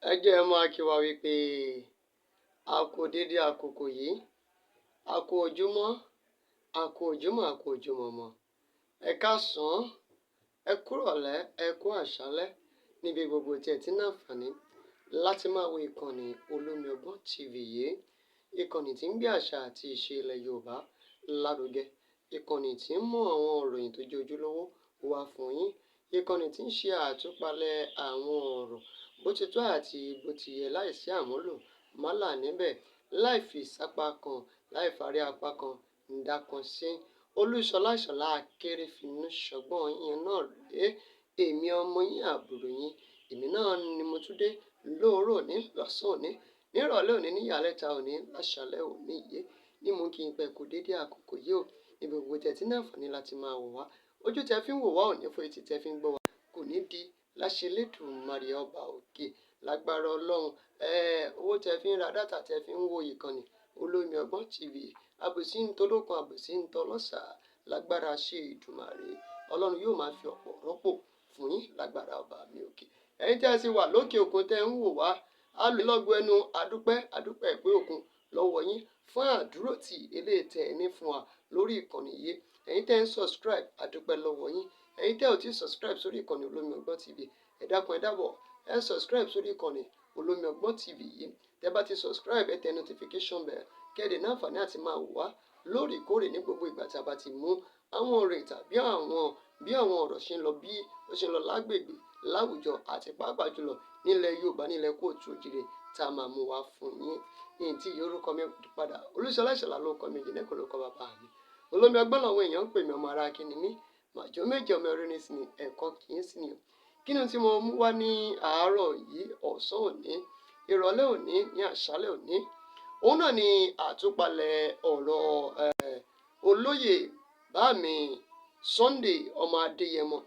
Ẹ jẹ́ ẹ máa kí wa wípé a kú dédé àkókò yìí, a kú ojúmọ́, a kú ojúmọ́, a kú ojúmọmọ. Ẹ káàsán, ẹ kúrọ̀lẹ́, ẹ kú àṣálẹ́ níbi gbogbo tí ẹ ti ní àǹfààní láti máa wo ìkànnì Olómi Ọgbọ́n TV yìí. Ìkànnì tí ń gbé àṣà àti ìṣe ilẹ̀ Yorùbá lárugẹ. Ìkànnì tí ń mú àwọn ìròyìn tó jẹ́ ojúlówó wá fún yín. Ìkànnì tí ń ṣe àtúpalẹ̀ àwọn ọ̀rọ̀ bó ti tọ́ àti bó ti yẹ láìsí àmúlò málà níbẹ̀, láì fi sápá kan, láì fàrí apá kan, ǹdàkan sí. Olúṣọlá Ìṣọ̀lá Akérèfínú ṣọgbọ́n yẹn náà rèé. Èmi ọmọ yín, àbúrò yín, èmi náà ni mo tún dé lóòrò òní, lọ́sàn-án òní, nírọ̀lẹ́ òní, ní ìyálẹ̀ta òní, láṣálẹ́ òní yìí ní mú kí n pẹ́ kú dédé àkókò yìí o. Níbi gbogbo tí ẹ ti ní àǹfààní láti máa wò wá. Ojú tẹ fi ń wò wá ò ní fọ́, etí tẹ fi ń gbọ́ wá kò ní di láṣẹ Elédùmarè ọba òkè lágbára Ọlọ́run. Owó tẹ fi ń ra data tẹ fi ń wo ìkànnì Olómi Ọgbọ́n TV. Àbòsí ń tolókun, àbòsí ń tọlọ́ṣà lágbára ṣe Èdùmàrè. Ọlọ́run yóò máa fi ọ̀pọ̀ rọ́pò fún yín lágbára ọba mi òkè. Ẹ̀yin tí ẹ sì wà lókè òkun tẹ́ ń wò wá, á lè lọ́gọ ẹnu adúpẹ́, adúpẹ́ ìpè òkun lọ́wọ́ yín fún àdúrótì eléyìí tẹ́ ẹ ní fún wa lórí ìkànnì yìí. Ẹ̀yin tẹ́ ń subscribe, adúpẹ́ lọ́wọ́ yín. Ẹ̀yin tẹ́ ò tí subscribe sórí ìkànnì Olómi Ọgbọ́n TV, ẹ dákun, ẹ dábọ̀, ẹ subscribe sórí ìkànnì Olómi Ọgbọ́n TV yìí. Tẹ́ bá ti subscribe, ẹ tẹ notification bell kẹ́ ẹ lè ní àǹfààní àti máa wò wá lóòrèkóòrè ní gbogbo ìgbà tí a bá ti mú àwọn ọ̀rọ̀ tàbí àwọn bí àwọn ọ̀rọ̀ ṣe ń lọ, bí ó ṣe ń lọ lágbègbè, láwùjọ àti pàápàá jùlọ nílẹ̀ Yorùbá, nílẹ̀ kóòtù òjìrè tá a máa mú wá fún yín. Ní tí orúkọ mi padà, Olúṣọlá Ìṣọ̀lá ló kọ mi, Jìnnẹ́kọ̀ ló kọ bàbá mi. Olómi Ọgbọ́n làwọn èèyàn ń pè mí, ọmọ ara kí ni mí. Màjọ méjì ọmọ ẹrú ní sí ni ẹ̀kọ́ kì í sí ni. Kí ni tí mo mú wá ní àárọ̀ yìí, ọ̀sán òní, ìrọ̀lẹ́ òní, ní àṣálẹ́ òní? Òun náà ni àtúpalẹ̀ ọ̀rọ̀ olóyè bámi Sunday ọmọ Adéyẹmọ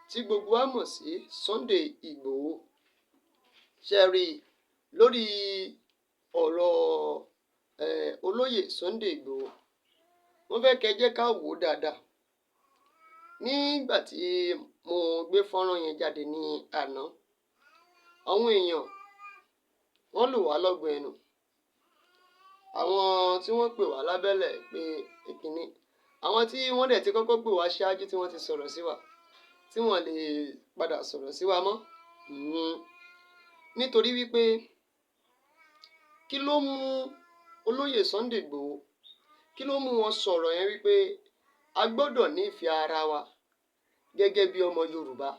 tí gbogbo wa mọ̀ sí Sunday Ìgbòho. Ṣé ẹ rí i lórí ọ̀rọ̀ olóyè Sunday Ìgbòho? Wọ́n fẹ́ kẹ́ jẹ́ ká wò ó dáadáa. Nígbà tí mo gbé fọ́nrán yẹn jáde ní àná, àwọn èèyàn wọ́n lù wá lọ́gọ ẹnu. Àwọn tí wọ́n pè wá lábẹ́lẹ̀ pé ìkíní, àwọn tí wọ́n dẹ̀ ti kọ́kọ́ pè wá ṣáájú tí wọ́n ti sọ̀rọ̀ sí wa, tí wọ́n lè padà sọ̀rọ̀ sí wa mọ́. Nítorí wípé kí ló mú olóyè Sunday Ìgbòho, kí ló mú wọn sọ̀rọ̀ yẹn wípé a gbọ́dọ̀ nífẹ̀ẹ́ ara wa gẹ́gẹ́ bí ọmọ Yorùbá?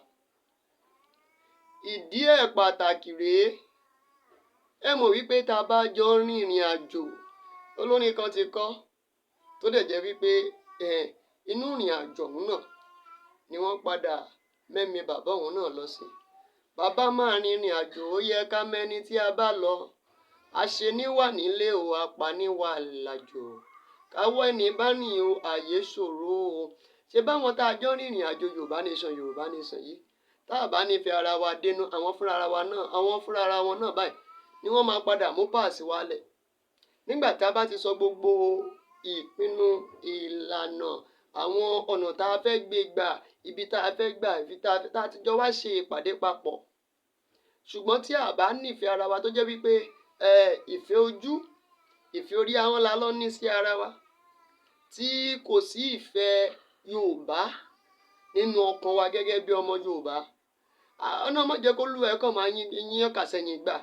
Ìdí ẹ̀ pàtàkì rèé. Ẹ mọ̀ wípé tá a bá jọ ń rìnrìn àjò, olórin kan ti kọ́ tó dẹ̀ jẹ́ wípé inú ìrìn àjò ọ̀hún náà ni wọ́n padà mẹ́mi bàbá òun náà lọ sí. Bàbá máa rìnrìn àjò, ó yẹ ká mẹ́ni tí a bá lọ. Àṣení wà nílé o, apani wà lájò. Káwọ́ ẹni bá rìn o, ààyè ṣòro o. Ṣé báwọn tá a jọ rìnrìn àjò Yorùbá Nation, Yorùbá Nation yìí, tá a bá nífẹ̀ẹ́ ara wa dénú, àwọn fúnra ara wa náà, àwọn fúnra ara wọn náà báyìí ni wọ́n máa padà mú páàsì wálẹ̀. Nígbà tá a bá ti sọ gbogbo ìpinnu, ìlànà, àwọn ọ̀nà tá a fẹ́ gbé gbà, ibi tá a fẹ́ gbà, ibi tá a ti jọ wá ṣe ìpàdé papọ̀. Ṣùgbọ́n tí a bá nífẹ̀ẹ́ ara wa, tó jẹ́ wípé ìfẹ́ ojú, ìfẹ́ orí ahọ́n la lọ ní sí ara wa, tí kò sí ìfẹ́ Yorùbá nínú ọkàn wa gẹ́gẹ́ bí ọmọ Yorùbá, ọ̀nà má jẹ́ kó lú ẹ̀ kàn máa yín yín ọkà sẹ́yìn gbà.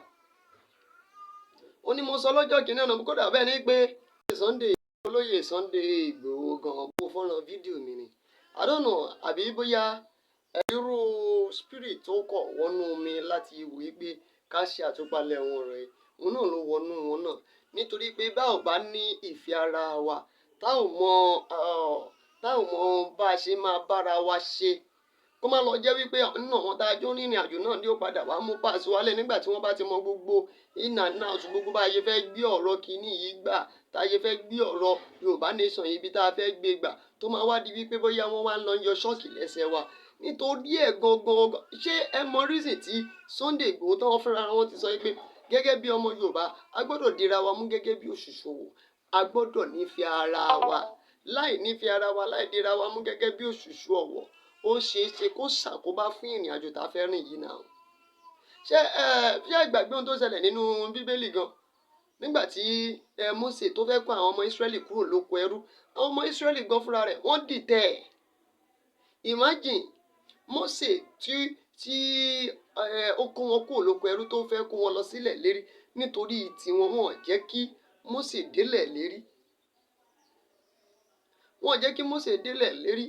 Ó ní mo sọ lọ́jọ́ kìíní àná, kódà bẹ́ẹ̀ ni pé Sunday, olóyè Sunday Ìgbòho gan bó fọ́nrán fídíò mi ni. I don't know àbí bóyá irú spirit tó kọ̀ wọnú mi láti wí pé ká ṣe àtúpalẹ̀ àwọn ọ̀rọ̀ yìí, òun náà ló wọnú wọn náà. Nítorí pé bá ò bá ní ìfẹ́ ara wa, tá ò mọ bá a ṣe máa bára wa ṣe, kó má lọ jẹ́ wípé nínú àwọn tá a jọ rìnrìn àjò náà ni ó padà wá mú páàsì wálẹ̀ nígbà tí wọ́n bá ti mọ gbogbo in and out, gbogbo bá a ṣe fẹ́ gbé ọ̀rọ̀ kìíní yìí gbà, tá a ṣe fẹ́ gbé ọ̀rọ̀ Yorùbá Nation yìí, ibi tá a fẹ́ gbé gbà, tó máa wá di wípé bóyá wọ́n wá ń lọ yọ ṣọ́ọ̀kì lẹ́sẹ̀ wa. Nítorí ẹ̀ gangan, ṣé ẹ mọ reason tí Sunday Igboho tán fúnra wọn ti sọ wípé gẹ́gẹ́ bí ọmọ Yorùbá, a gbọ́dọ̀ dira wa mú gẹ́gẹ́ bí òṣùṣù, a gbọ́dọ̀ nífẹ̀ẹ́ ara wa? Láì nífẹ̀ẹ́ ara wa, láì dira wa mú gẹ́gẹ́ bí òṣùṣù ọ̀wọ̀, ó ṣeé ṣe kó ṣàkóbá fún ìrìn àjò tá a fẹ́ rìn yìí náà. Ṣé ẹ ṣé ẹ gbàgbé ohun tó ṣẹlẹ̀ nínú Bíbélì gan nígbà tí Mósè tó fẹ́ kó àwọn ọmọ Ísírẹ́lì kúrò lóko ẹrú? Àwọn ọmọ Ísírẹ́lì gan fúnra rẹ̀, wọ́n dìtẹ̀. Imagine Mósè tí ó kó wọn kúrò lóko ẹrú, tó fẹ́ kó wọn lọ sílẹ̀ lérí. Nítorí tiwọn, wọn ò jẹ́ kí Mósè délẹ̀ lérí, wọn ò jẹ́ kí Mósè délẹ̀ lérí.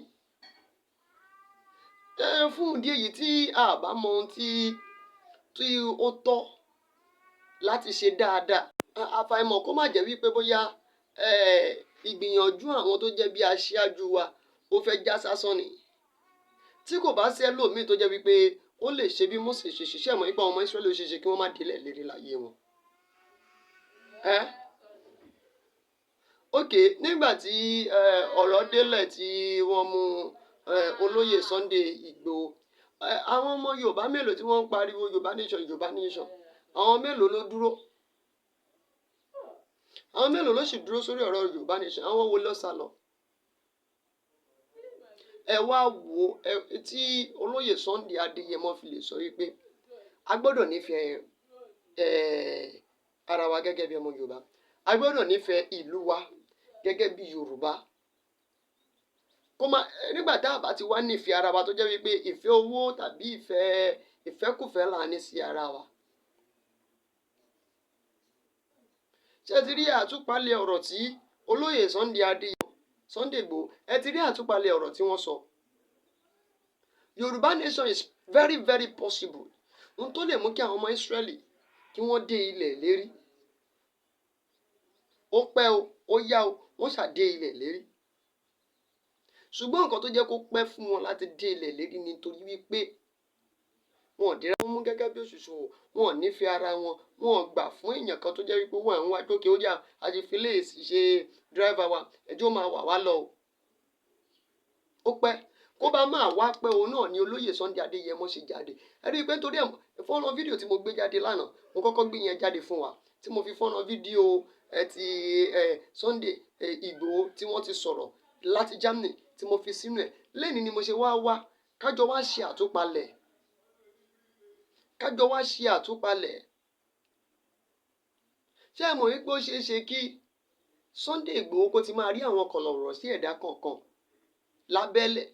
Fún ìdí èyí, tí a bá mọ ohun tí ó tọ́ láti ṣe dáadáa, àfàìmọ̀ kó má jẹ́ wípé bóyá ìgbìyànjú àwọn tó jẹ́ bí aṣáájú wa, ó fẹ́ já sásán ni. Tí kò bá sí ẹlòmíì tó jẹ́ wípé ó lè ṣe bí Mósè ṣe ṣiṣẹ́ mọ́ nípa àwọn ọmọ Ísírẹ́lì, ó ṣe é ṣe kí wọ́n má délẹ̀ lérí láyé wọn. Ok, nígbà tí ọ̀rọ̀ délẹ̀ tí wọ́n mú olóyè Sunday Ìgbòho, àwọn ọmọ Yorùbá mélòó tí wọ́n ń pariwo "Yorùbá nation, Yorùbá nation", àwọn mélòó ló dúró? Àwọn mélòó ló sì dúró sórí ọ̀rọ̀ Yorùbá nation? Àwọn wo ló sá lọ? Ẹ wá wo ẹ tí olóyè Sunday Adéyẹmọ fi lè sọ wípé a gbọ́dọ̀ nífẹ̀ẹ́ ara wa gẹ́gẹ́ bí ọmọ Yorùbá, a gbọ́dọ̀ nífẹ̀ẹ́ ìlú wa gẹ́gẹ́ bí Yorùbá. Kó má nígbà tá a bá ti wá nífẹ̀ẹ́ ara wa, tó jẹ́ wípé ìfẹ́ owó tàbí ìfẹ́kùfẹ́ là ní sí ara wa. Ṣé ẹ ti rí àtúpalẹ̀ ọ̀rọ̀ tí olóyè Sunday Adéyẹmọ, Sunday Igboho, ẹ ti rí àtúpalẹ̀ ọ̀rọ̀ tí wọ́n sọ? Yorùbá nation is very very possible. Ohun tó lè mú kí àwọn ọmọ Ísírẹ́lì kí wọ́n dé ilẹ̀ lérí, ó pẹ́ o, ó yá o, wọ́n ṣàdé ilẹ̀ lérí. Ṣùgbọ́n nǹkan tó jẹ́ kó pẹ́ fún wọn láti dé ilẹ̀ lérí nítorí wípé wọn ò dira wọn mú gẹ́gẹ́ bí òṣùṣù, wọn ò nífẹ̀ẹ́ ara wọn, wọn ò gbà fún èèyàn kan tó jẹ́ wípé wọ́n ń wá jókè ó yá, a ti fi lè ṣe driver wa, ẹjọ́ máa wà wá lọ o. Ó pẹ́ kó bá máa wá pẹ́, òun náà ni olóyè Sunday Adéyẹmọ ṣe jáde. Ẹ rí i pé nítorí ẹ̀, fọ́nrán fídíò tí mo gbé jáde lánàá, mo kọ́kọ́ gbé yẹn jáde fún wa, tí mo fi fọ́nrán fídíò ẹ ti Sunday Ìgbòho tí wọ́n ti sọ̀rọ̀ láti Germany tí mo fi sínú ẹ̀ lẹ́ni ni mo ṣe wá wá kájọ wá ṣe àtúpalẹ̀, kájọ wá ṣe àtúpalẹ̀. Ṣé ẹ mọ̀ wípé ó ṣeé ṣe kí Sunday Ìgbòho kó ti máa rí àwọn kọ̀lọ̀rọ̀ sí ẹ̀dá kọ̀ọ̀kan lábẹ́lẹ̀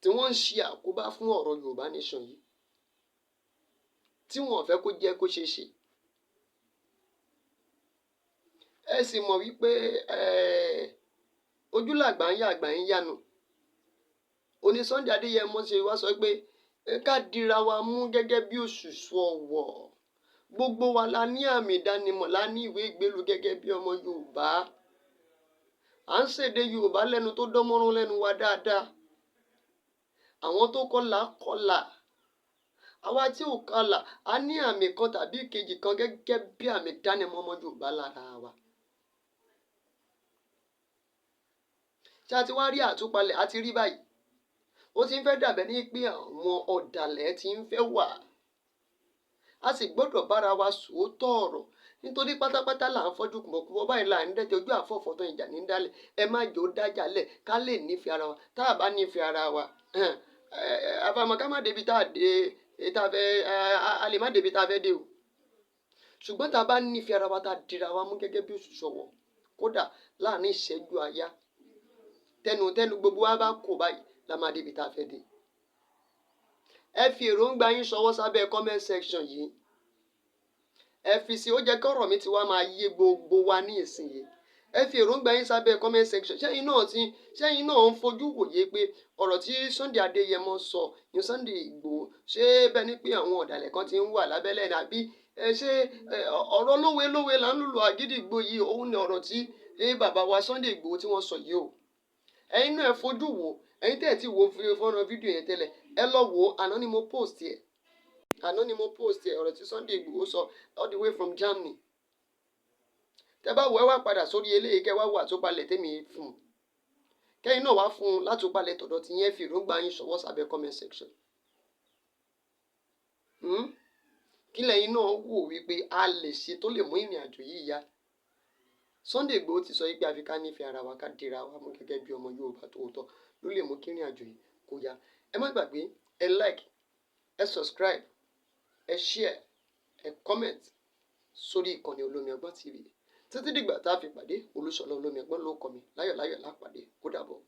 tí wọ́n ń ṣe àkóbá fún ọ̀rọ̀ Yorùbá nation yìí, tí wọ́n ò fẹ́ kó jẹ́ kó ṣeé ṣe? Ẹ sì mọ̀ wípé ojúlàgbà ń yà, àgbà ń yánu. Òní Sunday Adéyẹmọ ṣe wá sọ pé ká dira wa mú gẹ́gẹ́ bí òṣùṣù ọwọ̀. Gbogbo wa la ní àmì ìdánimọ̀, la ní ìwé ìgbélú gẹ́gẹ́ bí ọmọ Yorùbá. À ń ṣèdè Yorùbá lẹ́nu tó dánmọ́rán lẹ́nu wa dáadáa. Àwọn tó kọlà kọlà, àwa tí ò kọlà, a ní àmì kan tàbí ìkejì kan gẹ́gẹ́ bí àmì ìdánimọ̀ ọmọ Yorùbá lára wa. Ṣé a ti wá rí àtúpalẹ̀? A ti rí báyìí, ó ti ń fẹ́ dàbẹ́ ní pé àwọn ọ̀dàlẹ̀ ti ń fẹ́ wà. A sì gbọ́dọ̀ bára wa sòótọ́ ọ̀rọ̀, nítorí pátápátá là ń fọ́jú, kùmọ̀kùmọ̀ báyìí là ń dẹ́tẹ̀, ojú àfọ̀fọ̀ tán, ìjà ní dálẹ̀. Ẹ má jò ó dájà lẹ̀, ká lè nífẹ̀ẹ́ ara wa. Tá a bá nífẹ̀ẹ́ ara wa, àfàìmọ̀ ká má débi tá a dé tá a fẹ́, a lè má débi tá a fẹ́ dé o. Ṣùgbọ́n tá a bá nífẹ̀ẹ́ ara wa, tá a dira wa mú gẹ́gẹ́ bí òṣùṣù ọwọ̀, kódà láàrin ìṣẹ́jú àyá, tẹnu tẹnu gbogbo wa bá kò báyìí, la máa débi tá a fẹ́ dé. Ẹ fi èròǹgbà yín ṣọwọ́ sábẹ́ comment section yìí, ẹ fi sí. Ó jẹ́ kí ọ̀rọ̀ mi ti wá máa yé gbogbo wa ní ìsinyìí. Ẹ fi èròǹgbà yín sábẹ́ comment section. Ṣẹ́yìn náà ń fojú wòye pé ọ̀rọ̀ tí Sunday Adéyẹmọ sọ ní Sunday Ìgbòho, ṣé bẹ́ẹ̀ ni pé àwọn ọ̀dàlẹ̀ kan ti ń wà lábẹ́lẹ̀ ní, àbí ṣé ọ̀rọ̀ lówe lówe là ń lùlù àgídìgbò yìí? Òun ni ọ̀rọ̀ tí bàbá wa Sunday Ìgbòho tí wọ́n sọ yìí o. Ẹ̀yin náà, ẹ fojú wò. Ẹ̀yin tẹ́ ẹ̀ tí wo fọ́nrán fídíò yẹn tẹ́lẹ̀, ẹ lọ wò ó. Àná ni mo post ẹ̀, àná ni mo post ẹ̀, ọ̀rọ̀ tí Sunday Ìgbòho sọ all the way from Germany. Tẹ́ bá wò, ẹ wá padà sórí eléyìí, kẹ́ wá wò àtúpalẹ̀ tèmi fún un, kẹ́yìn náà wá fún un látúpalẹ̀ tọ̀dọ̀ tí yẹn. Fi èròǹgbà yín ṣọwọ́ sábẹ́ comment section. Kí lẹ́yìn náà wò wípé a lè ṣe tó lè mú ìrìn àjò yìí yá? Sunday Igboho ti sọ wípé àfi ká nífẹ̀ẹ́ ara wa, ká dira wa mú gẹ́gẹ́ bí ọmọ Yorùbá tòótọ́ ló lè mú kí ìrìn àjò yìí kó yá. Ẹ má gbàgbé, ẹ like, ẹ subscribe. Ẹ share, ẹ comment sórí ìkànnì Olómi Ọgbọ́n TV. Títí dìgbà tá a fi pàdé, Olúṣọlá Olómi Ọgbọ́n ló kọ mi. Láyọ̀láyọ̀ lápàdé, ó dàbọ̀.